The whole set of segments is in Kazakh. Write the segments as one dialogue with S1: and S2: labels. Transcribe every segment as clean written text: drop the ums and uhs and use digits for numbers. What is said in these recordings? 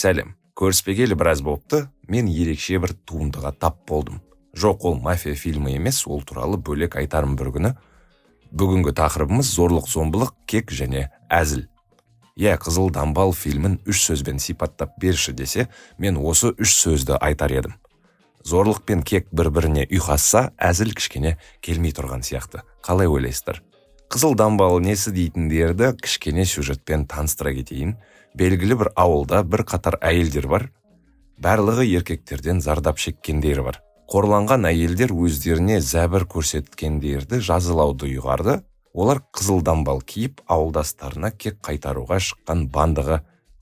S1: Сәлем! Көріспегелі біраз болыпты. Мен ерекше бір туындыға тап болдым. Жоқ, ол мафия фильмі емес, ол туралы бөлек айтармын бір күні. Бүгінгі тақырыбымыз: зорлық зомбылық, кек және әзіл. Иә, «Қызыл дамбал» фильмін үш сөзбен сипаттап берші десе, мен осы үш сөзді айтар едім. Зорлық пен кек бір біріне ұйқасса, әзіл кішкене келмей тұрған сияқты. Қалай ойлайсыздар? «Қызыл дамбал» несі дейтіндерді кішкене сюжетпен таныстыра кетейін. Белгілі бір ауылда бір қатар әйелдер бар. Барлығы еркектерден зардап шеккендері бар. Қорланған әйелдер өздеріне зәбір көрсеткендерді жазалауды ұйғарды. Олар қызыл дамбал киіп, ауылдастарына кек қайтаруға шыққан бандаға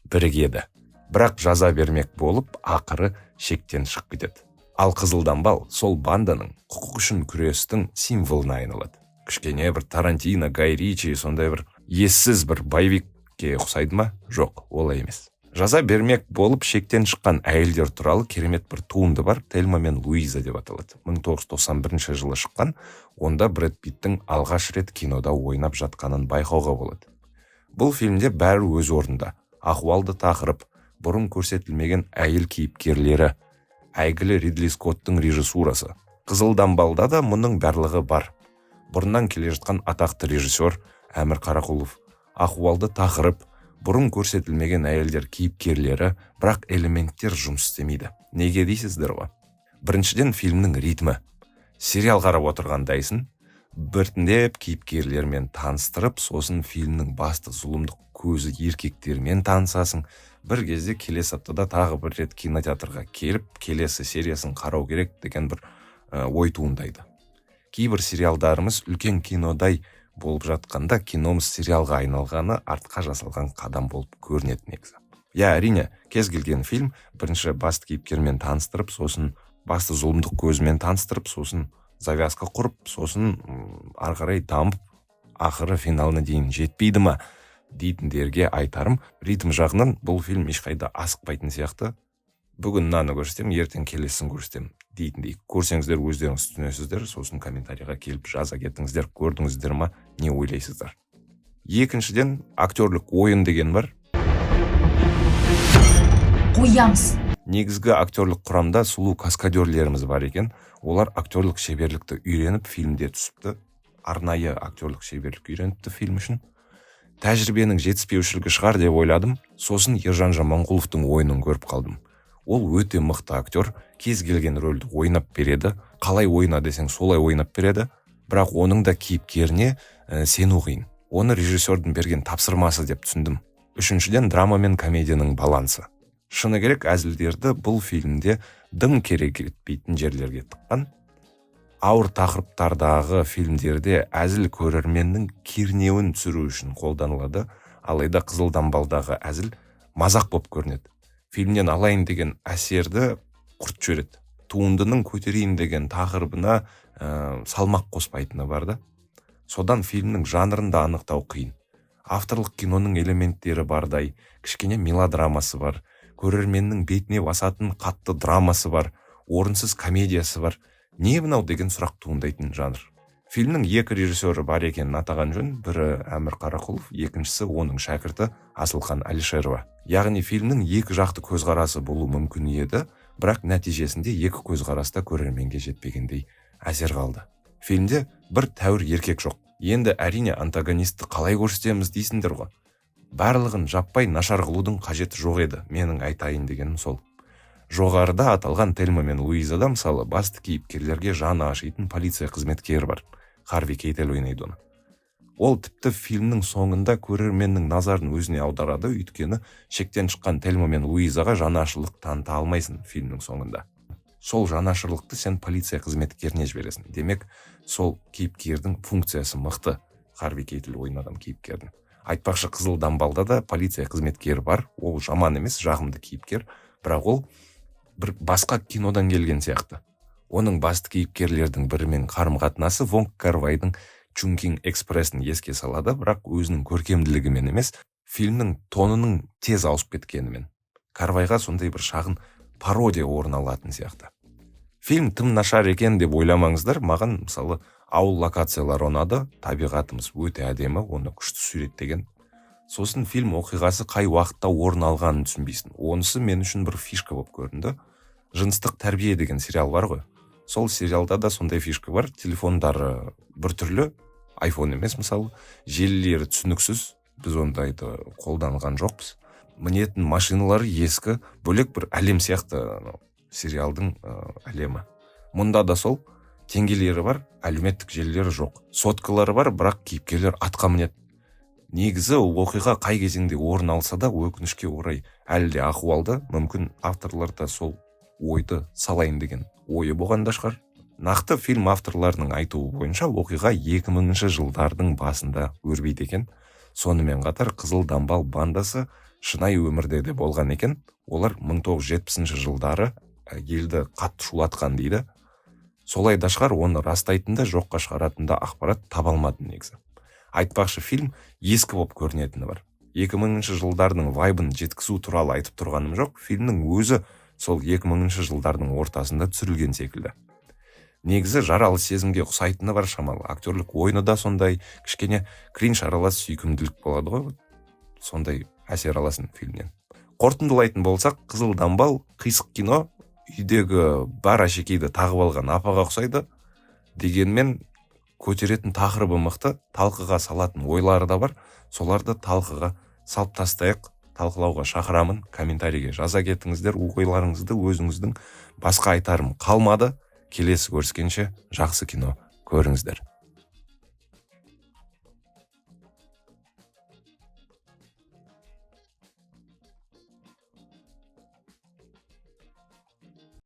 S1: бірігеді. Бірақ жаза бермек болып, ақыры шектен шығып кетеді. Ал қызыл дамбал сол банданың, құқық үшін күрестің символына айналады. Кішкене бір Тарантино, Гай Ричи, сондай бір ессіз бір боевикке ұқсайды ма? Жоқ, олай емес. Жаза бермек болып шектен шыққан әйелдер туралы керемет бір туынды бар, «Тельма мен Луиза» деп аталады. 1991 жылы шыққан. Онда Брэд Питтің алғаш рет кинода ойнап жатқанын байқауға болады. Бұл фильмде бәрі өз орнында: ахуалды тақырып, бұрын көрсетілмеген әйел кейіпкерлері, әйгілі Ридли Скоттың режиссурасы. «Қызыл дамбалда» да мұның барлығы бар: бұрыннан келе жатқан атақты режиссер Әмір Қарақұлов, ахуалды тақырып, бұрын көрсетілмеген әйелдер кейіпкерлері. Бірақ элементтер жұмыс істемейді. Неге дейсіздер ғой? Біріншіден, фильмнің ритмі. Сериал қарап отырғандайсың. Біртіндеп кейіпкерлермен таныстырып, сосын фильмнің басты зұлымдық көзі еркектермен танысасың. Бір кезде келесі аптада тағы бір рет кинотеатрға келіп, келесі сериясын қарау керек деген бір ой туындайды. Кейбір сериалдарымыз үлкен кинодай болып жатқанда, киномыз сериалға айналғаны артқа жасалған қадам болып көрінеді негізі. Иә, әрине, кез келген фильм бірінші басты кейіпкермен таныстырып, сосын басты зұлымдық көзімен таныстырып, сосын завязка құрып, сосын ары қарай дамып, ақыры финалына дейін жетпейді ма дейтіндерге айтарым: ритм жағынан бұл фильм ешқайда асықпайтын сияқты. Бүгін мынаны көрсетемін, ертең келесісін көрсетемін дейтіндей. Көрсеңіздер, өздеріңіз түсінесіздер. Сосын комментарийға келіп жаза кетіңіздер, көрдіңіздер ма, не ойлайсыздар? Екіншіден, актерлік ойын деген бар.
S2: Қоямыз.
S1: Негізгі актерлік құрамда сұлу каскадерлеріміз бар екен. Олар актерлік шеберлікті үйреніп, фильмде түсіпті. Арнайы актерлік шеберлік үйреніпті фильм үшін. Тәжірибенің жетіспеушілігі шығар деп ойладым. Сосын Ержан Жаманқұловтың ойынын көріп қалдым. Ол өте мықты актер, кез келген рөлді ойнап береді. Қалай ойна десең, солай ойнап береді. Бірақ оның да кейіпкеріне сену қиын. Оны режиссердің берген тапсырмасы деп түсіндім. Үшіншіден, драма мен комедияның балансы. Шыны керек, әзілдерді бұл фильмде дым керек етпейтін жерлерге тыққан. Ауыр тақырыптардағы фильмдерде әзіл көрерменнің кернеуін түсіру үшін қолданылады. Алайда «Қызыл дамбалдағы» әзіл мазақ болып көрінеді. Фильмнен алайын деген әсерді құртып жібереді. Туындының көтерейін деген тақырыбына салмақ қоспайтыны бар да. Содан фильмнің жанрын да анықтау қиын. Авторлық киноның элементтері бардай, кішкене мелодрамасы бар, көрерменнің бетіне басатын қатты драмасы бар, орынсыз комедиясы бар. Не мынау деген сұрақ туындайтын жанр. Фильмнің екі режиссері бар екенін атаған жөн: бірі Әмір Қарақұлов, екіншісі оның шәкірті Асылхан Әлішерова. Яғни фильмнің екі жақты көзқарасы болуы мүмкін еді, бірақ нәтижесінде екі көзқараста көрерменге жетпегендей әсер қалды. Фильмде бір тәуір еркек жоқ. Енді, әрине, антагонистті қалай көрсетеміз дейсіңдер ғой. Барлығын жаппай нашар қылудың қажеті жоқ еді. Менің айтайын дегенім сол: жоғарыда аталған «Тельма мен Луизада», мысалы, басты кейіпкерлерге жаны ашитын полиция қызметкері бар. Харви Кейтель ойнайды оны. Ол тіпті фильмнің соңында көрерменнің назарын өзіне аударады, өйткені шектен шыққан Тельма мен Луизаға жанашырлық таныта алмайсың фильмнің соңында. Сол жанашырлықты сен полиция қызметкеріне жібересің. Демек, сол кейіпкердің функциясы мықты, Харви Кейтель ойнаған кейіпкердің. Айтпақшы, «Қызыл дамбалда» да полиция қызметкері бар. Ол жаман емес, жағымды кейіпкер, бірақ ол бір басқа кинодан келген сияқты. Оның басты кейіпкерлердің бірімен қарым қатынасы Вонг Карвайдың «Чункин экспрессін» еске салады, бірақ өзінің көркемділігімен емес, фильмнің тонының тез ауысып кеткенімен. Карвайға сондай бір шағын пародия орын алатын сияқты. Фильм тым нашар екен деп ойламаңыздар. Маған, мысалы, ауыл локациялары ұнады. Табиғатымыз өте әдемі, оны күшті суреттеген. Сосын фильм оқиғасы қай уақытта орын алғанын түсінбейсің. Онысы мен үшін бір фишка болып көрінді. «Жыныстық тәрбие» деген сериал бар ғой, сол сериалда да сондай фишка бар: телефондары біртүрлі, айфон емес мысалы, желілері түсініксіз, біз ондайды қолданған жоқпыз, мінетін машиналары ескі, бөлек бір әлем сияқты анау сериалдың әлемі. Мұнда да сол: теңгелері бар, әлеуметтік желілері жоқ, соткалары бар, бірақ кейіпкерлер атқа мінеді. Негізі оқиға қай кезеңде орын алса да, өкінішке орай, әлі де ахуалды. Мүмкін, авторлар да сол ойды салайын деген ойы болған да шығар. Нақты фильм авторларының айтуы бойынша, оқиға 2000 жылдардың басында өрбиді екен. Сонымен қатар Қызыл дамбал бандасы шынайы өмірде де болған екен. Олар 1970 жылдары елді қатты шулатқан дейді. Солай да шығар, оны растайтын да, жоққа шығаратын да ақпарат таба алмадым негізі. Айтпақшы, фильм ескі болып көрінетіні бар. 2000 жылдардың вайбын жеткізу туралы айтып тұрғаным жоқ, фильмнің өзі сол 2000 жылдардың ортасында түсірілген секілді. Негізі «Жаралы сезімге» ұқсайтыны бар шамалы, актерлік ойыны да сондай, кішкене кринж аралас сүйкімділік болады ғой, сондай әсер аласың фильмнен. Қорытындылайтын болсақ, «Қызыл дамбал» қисық кино, үйдегі бар әшекейді тағып алған апаға ұқсайды. Дегенмен көтеретін тақырыбы мықты, талқыға салатын ойлары да бар. Соларды талқыға салып тастайық, талқылауға шақырамын, комментарийге жаза кетіңіздер ойларыңызды өзіңіздің. Басқа айтарым қалмады. Келесі көріскенше жақсы кино көріңіздер.